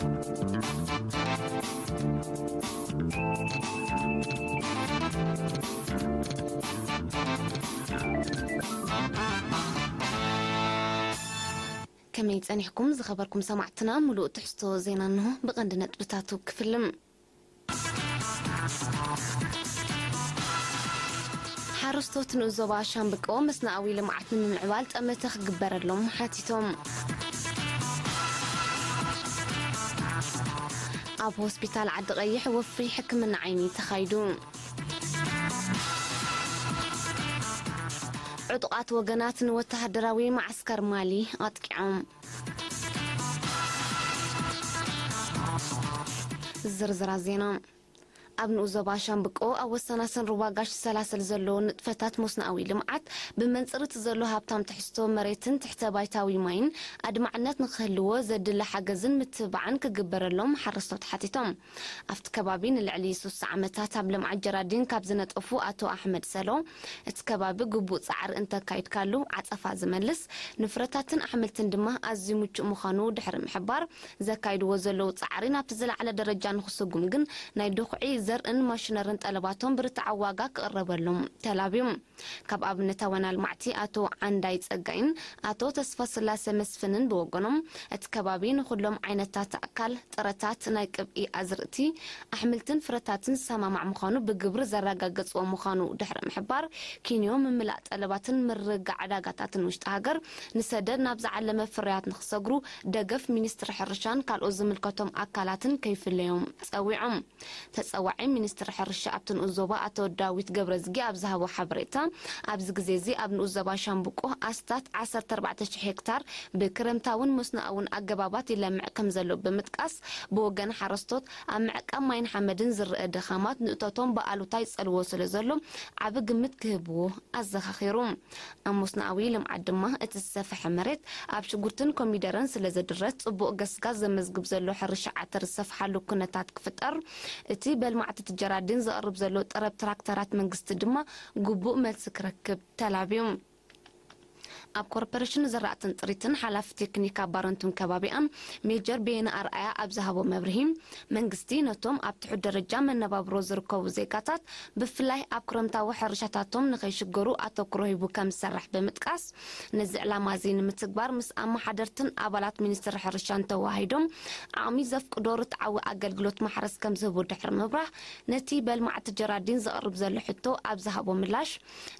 ከመይ ጸኒሕኩም ዝኸበርኩም ሰማዕትና? ሙሉእ ትሕዝቶ ዜና እንሆ። ብቐንዲ ነጥብታቱ ክፍልም። ሓረስቶት ንኡስ ዞባ ሻምብቆ መስናኣዊ ልምዓት ንምምዕባል ጠመተ ክግበረሎም ሓቲቶም። ኣብ ሆስፒታል ዓዲ ቀይሕ ወፍሪ ሕክምና ዓይኒ ተኻይዱ። ዕጡቓት ወገናት ንወተሃደራዊ መዓስከር ማሊ ኣጥቂዖም። ዝርዝራት ዜና። ኣብ ንኡስ ዞባ ሻምብቆ ኣብ ወሰናስን ሩባ ጋሽ ዝሰላሰል ዘሎ ንጥፈታት መስኖኣዊ ልምዓት፣ ብመንጽር እቲ ዘሎ ሃብታም ትሕዝቶ መሬትን ትሕተ ባይታዊ ማይን ኣድማዕነት ንክህልዎ ዘድሊ ሓገዝን ምትብባዕን ክግበረሎም ሓረስቶት ሓቲቶም። ኣብቲ ከባቢ ንልዕሊ ሶስት ዓመታት ኣብ ልምዓት ጀራዲን ካብ ዝነጠፉ ኣቶ ኣሕመድ ሰሎ፣ እቲ ከባቢ ግቡእ ጻዕሪ እንተካይድካሉ ዓጸፋ ዝመልስ፣ ንፍረታትን ኣሕምልትን ድማ ኣዝዩ ምቹእ ምዃኑ ድሕሪ ምሕባር፣ ዘካይድዎ ዘለዉ ጻዕሪ ናብቲ ዝለዓለ ደረጃ ንኽስጉም ግን ናይ ድኹዒ ዘርእን ማሽነርን ጠለባቶም ብርትዓዊ ዋጋ ክቕረበሎም ተላብዮም። ካብ ኣብነታውያን ኣልማዕቲ ኣቶ ዓንዳይ ጸጋይን ኣቶ ተስፋስላሰ መስፍንን ብወገኖም፣ እቲ ከባቢ ንኹሎም ዓይነታት ኣካል ጥረታት፣ ናይ ቅብኢ ኣዝርእቲ፣ ኣሕምልትን ፍረታትን ዝሰማማዕ ምዃኑ ብግብሪ ዘረጋገጽዎ ምዃኑ ድሕሪ ምሕባር፣ ኪንዮ ምምላእ ጠለባትን ምርግጋዕ ዕዳጋታትን ውሽጢ ሃገር ንሰደድ ናብ ዝዓለመ ፍርያት ንኽሰግሩ ደገፍ ሚኒስትሪ ሕርሻን ካልኦት ዝምልከቶም ኣካላትን ከይፍለዮም ጸዊዖም። ተጸዋዒ ሚኒስትሪ ሕርሻ ኣብቲ ንኡስ ዞባ ኣቶ ዳዊት ገብረዝጊ ኣብ ዝሃቦ ሓበሬታ፣ ኣብዚ ግዜ እዚ ኣብ ንኡስ ዞባ ሻምብቆ ኣስታት ዓሰርተ ኣርባዕተ ሽሕ ሄክታር ብክረምታውን መስኖኣውን ኣገባባት ይለምዕ ከም ዘሎ ብምጥቃስ፣ ብወገን ሓረስቶት ኣብ ምዕቃብ ማይን ሓመድን ዝረአ ድኻማት ንእቶቶም ብኣሉታ ይጸልዎ ስለ ዘሎ ዓቢ ግምት ክህብዎ ኣዘኻኺሩ። ኣብ መስኖኣዊ ልምዓት ድማ እቲ ዝሰፍሐ መሬት ኣብ ሽጉርትን ኮሚደረን ስለ ዝድረት፣ ጽቡቕ ገስጋስ ዘመዝግብ ዘሎ ሕርሻ ዓተር ዝሰፍሓሉ ኩነታት ክፍጠር፣ እቲ በልማዕቲ ጀራዲን ዘቕርብ ዘሎ ጠረብ ትራክተራት መንግስቲ ድማ ግቡእ መልሲ ክረክብ ተላብዩ። ኣብ ኮርፖሬሽን ዝራእትን ጥሪትን ሓላፊ ቴክኒክ ኣብ ባረንቱን ከባቢኣን ሜጀር በየነ ኣርኣያ ኣብ ዝሃቦ መብርሂ፣ መንግስቲ ነቶም ኣብ ትሑት ደረጃ መነባብሮ ዝርከቡ ዜጋታት ብፍላይ ኣብ ክረምታዊ ሕርሻታቶም ንኸይሽገሩ ኣተኩሮ ሂቡ ከም ዝሰርሕ ብምጥቃስ፣ ነዚ ዕላማ እዚ ንምትግባር ምስ ኣመሓደርትን ኣባላት ሚኒስትሪ ሕርሻን ተወሃሂዶም ዓቕሚ ዘፍቅዶ ርትዓዊ ኣገልግሎት ማሕረስ ከም ዝህቡ ድሕሪ ምብራህ፣ ነቲ በልማዕቲ ጀራዲን ዘቕርብ ዘሎ ሕቶ ኣብ ዝሃቦ ምላሽ፣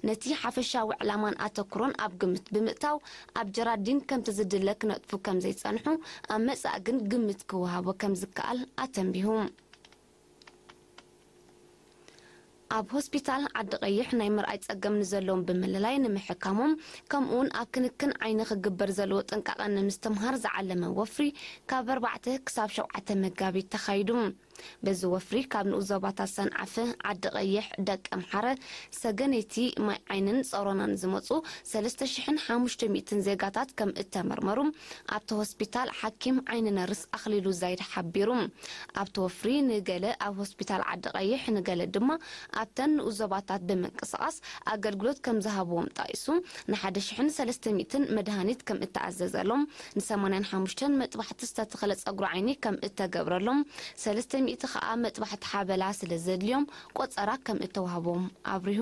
ነቲ ሓፈሻዊ ዕላማን ኣተኩሮን ኣብ ግምት ብምእታው፣ ኣብ ጀራዲን ከምቲ ዝድለ ክነጥፉ ከም ዘይጸንሑ፣ ኣብ መጻኢ ግን ግምት ክወሃቦ ከም ዝከኣል ኣተንቢሁ። ኣብ ሆስፒታል ዓዲ ቀይሕ ናይ ምርኣይ ጸገም ንዘለዎም ብምልላይ ንምሕካሞም፣ ከምኡውን ኣብ ክንክን ዓይኒ ክግበር ዘለዎ ጥንቃቐ ንምስትምሃር ዝዓለመ ወፍሪ ካብ ኣርባዕተ ክሳብ ሸውዓተ መጋቢት ተኻይዱ። በዚ ወፍሪ ካብ ንኡስ ዞባታት ሰንዓፈ፣ ዓዲ ቀይሕ፣ ደቀምሓረ፣ ሰገነይቲ፣ ማይ ዓይንን ጸሮናን ዝመጹ ሰለስተ ሽሕን ሓሙሽተ ሚእትን ዜጋታት ከም እተመርመሩ ኣብቲ ሆስፒታል ሓኪም ዓይኒ ነርስ ኣኽሊሉ ዛይድ ሓቢሩ። ኣብቲ ወፍሪ ንገለ ኣብ ሆስፒታል ዓዲ ቀይሕ፣ ንገለ ድማ ኣብተን ንኡስ ዞባታት ብምንቅስቓስ ኣገልግሎት ከም ዝሃብዎም ጠቒሱ፣ ንሓደ ሽሕን ሰለስተ ሚእትን መድሃኒት ከም እተኣዘዘሎም፣ ንሰማንያን ሓሙሽተን መጥባሕቲ ዝተተኸለ ጸጉሪ ዓይኒ ከም እተገብረሎም፣ ሰለስተ ሚእቲ ከኣ መጥባሕቲ ሓበላ ስለ ዘድልዮም ቆጸራ ከም እተዋህቦም ኣብሪሁ።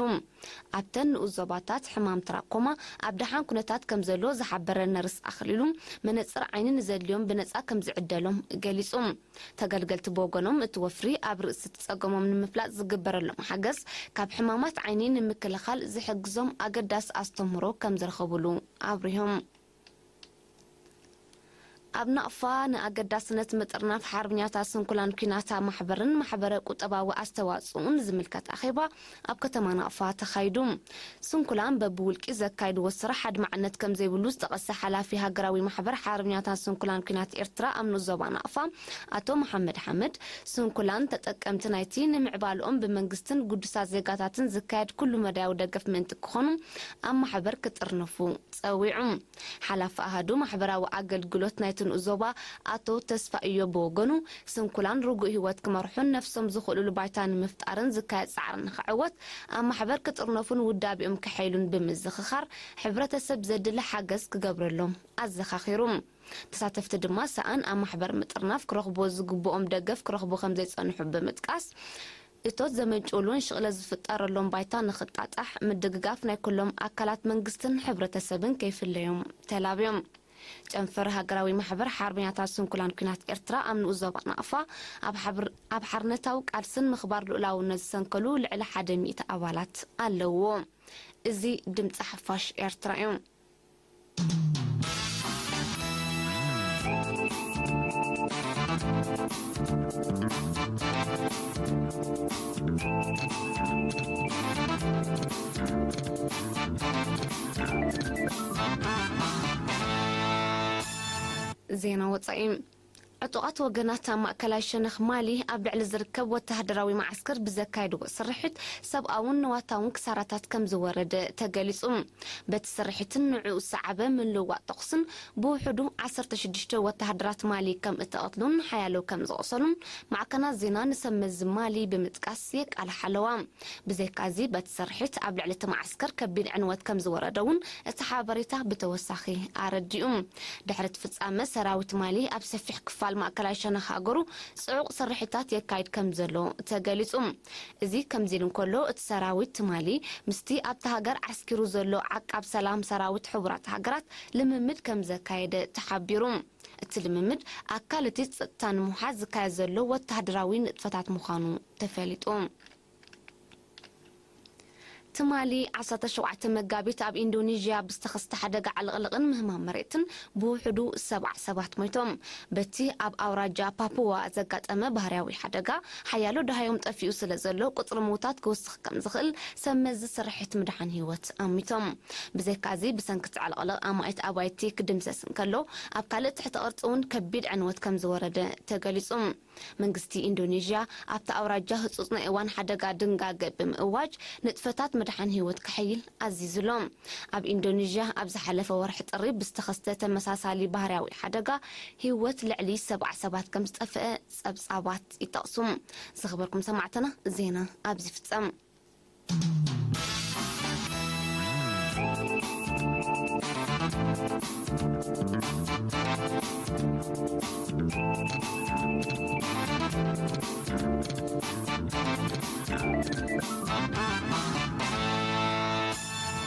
ኣብተን ንኡስ ዞባታት ሕማም ትራኮማ ኣብ ደሓን ኩነታት ከም ዘሎ ዝሓበረ ነርስ ኣኽሊሉ፣ መነጽር ዓይኒ ንዘድልዮም ብነጻ ከም ዝዕደሎም ገሊጹ። ተገልገልቲ ብወገኖም፣ እቲ ወፍሪ ኣብ ርእሲ እቲ ጸገሞም ንምፍላጥ ዝግበረሎም ሓገዝ፣ ካብ ሕማማት ዓይኒ ንምክልኻል ዝሕግዞም ኣገዳሲ ኣስተምህሮ ከም ዝረኸብሉ ኣብሪሆም። ኣብ ናቕፋ ንኣገዳስነት ምጥርናፍ ሓርብኛታት ስንኩላን ኲናት ማሕበርን ማሕበረ ቁጠባዊ ኣስተዋጽኡን ዝምልከት ኣኼባ ኣብ ከተማ ናቕፋ ተኻይዱ። ስንኩላን በብውልቂ ዘካይድዎ ስራሕ ኣድማዕነት ከም ዘይብሉ ዝጠቐሰ ሓላፊ ሃገራዊ ማሕበር ሓርብኛታት ስንኩላን ኲናት ኤርትራ ኣብ ንኡስ ዞባ ናቕፋ ኣቶ መሓመድ ሓመድ፣ ስንኩላን ተጠቀምቲ ናይቲ ንምዕባልኦም ብመንግስትን ግዱሳት ዜጋታትን ዝካየድ ኩሉ መዳያዊ ደገፍ ምእንቲ ክኾኑ ኣብ ማሕበር ክጥርነፉ ጸዊዑ። ሓላፊ ኣሃዱ ማሕበራዊ ኣገልግሎት ናይቲ ዞባ ኣቶ ተስፋ እዮ ብወገኑ፣ ስንኩላን ርጉእ ህይወት ክመርሑን ነፍሶም ዝኽእሉሉ ባይታ ንምፍጣርን ዝካየድ ጻዕሪ ንኽዕወት፣ ኣብ ማሕበር ክጥርነፉን ውዳቤኦም ከሐይሉን ብምዝኽኻር፣ ሕብረተሰብ ዘድሊ ሓገዝ ክገብረሎም ኣዘኻኺሩ። ተሳተፍቲ ድማ ሰኣን ኣብ ማሕበር ምጥርናፍ ክረኽብዎ ዝግብኦም ደገፍ ክረኽቡ ከም ዘይጸንሑ ብምጥቃስ፣ እቶት ዘመንጭውሉን ሽቕለት ዝፍጠረሎም ባይታ ንኽጣጣሕ ምድግጋፍ ናይ ኩሎም ኣካላት መንግስትን ሕብረተሰብን ከይፍለዮም ተላብዮም። ጨንፈር ሃገራዊ ማሕበር ሓርበኛታት ስንኩላን ኲናት ኤርትራ ኣብ ንኡስ ዞባ ናቕፋ ኣብ ሓብር-፣ ኣብ ሓርነታዊ ቃልስን ምኽባር ልኡላውነት ዝሰንከሉ ልዕሊ ሓደ ሚእቲ ኣባላት ኣለዎ። እዚ ድምፂ ሓፋሽ ኤርትራ እዩ። ዜና ወጻኢ። ዕጡቓት ወገናት ኣብ ማእከላይ ሸነኽ ማሊ ኣብ ልዕሊ ዝርከብ ወተሃደራዊ መዓስከር ብዘካየድዎ ስርሒት ሰብኣውን ንዋታውን ክሳራታት ከም ዝወረደ ተገሊጹ። በቲ ስርሒትን ንዕኡ ዝሰዓበ ምልውዋጥ ተኹስን ብውሕዱ ዓሰርተ ሽዱሽተ ወተሃደራት ማሊ ከም እተቐትሉን ሓያሎ ከም ዝቖሰሉን ማዕከናት ዜና ንሰብ መዚ ማሊ ብምጥቃስ የቃልሓ ኣለዋ። ብዘይካዚ በቲ ስርሒት ኣብ ልዕሊ እቲ መዓስከር ከቢድ ዕንወት ከም ዝወረደ እውን እቲ ሓበሬታ ብተወሳኺ ኣረዲኡ። ድሕሪ እቲ ፍጻመ ሰራዊት ማሊ ኣብ ሰፊሕ ክፋል ማእከላይ ሸነኽ ሃገሩ ጽዑቕ ስርሒታት የካይድ ከም ዘሎ ተገሊጹ። እዚ ከምዚ ኢሉ እንከሎ፣ እቲ ሰራዊት ትማሊ ምስቲ ኣብታ ሃገር ዓስኪሩ ዘሎ ዓቃብ ሰላም ሰራዊት ሕቡራት ሃገራት ልምምድ ከም ዘካየደ ተሓቢሩ። እቲ ልምምድ ኣካል እቲ ጸጥታ ንምውሓስ ዝካየድ ዘሎ ወተሃደራዊ ንጥፈታት ምዃኑ ተፈሊጡ። ትማሊ ዓሰርተ ሸውዓተ መጋቢት ኣብ ኢንዶኔዥያ ብዝተኸስተ ሓደጋ ዕልቕልቕን ምህማም መሬትን ብውሕዱ ሰብዓ ሰባት ሞይቶም። በቲ ኣብ ኣውራጃ ፓፑዋ ዘጋጠመ ባህርያዊ ሓደጋ ሓያሎ ደሃዮም ጠፊኡ ስለ ዘሎ ቁጽሪ ምውታት ክውስኽ ከም ዝኽእል ሰብ መዚ ስርሒት ምድሓን ህይወት ኣሚቶም። ብዘይካዚ ብሰንኪ እቲ ዕልቕልቕ ኣማኢት ኣባይቲ ክድምሰስ እንከሎ ኣብ ካልእ ትሕቲ ቅርጺ እውን ከቢድ ዕንወት ከም ዝወረደ ተገሊጹ። መንግስቲ ኢንዶኔዥያ ኣብታ ኣውራጃ ህጹጽ ናይ እዋን ሓደጋ ድንጋገ ብምእዋጅ ንጥፈታት ምድሓን ህይወት ክሕይል ኣዚዙ ኣሎ። ኣብ ኢንዶኔዥያ ኣብ ዝሓለፈ ወርሒ ጥሪ ብዝተኸስተ ተመሳሳሊ ባህርያዊ ሓደጋ ህይወት ልዕሊ ሰብዓ ሰባት ከም ዝጠፍአ ጸብጻባት ይጠቕሱ። ዝኸበርኩም ሰማዕትና ዜና ኣብዚ ፍጸም።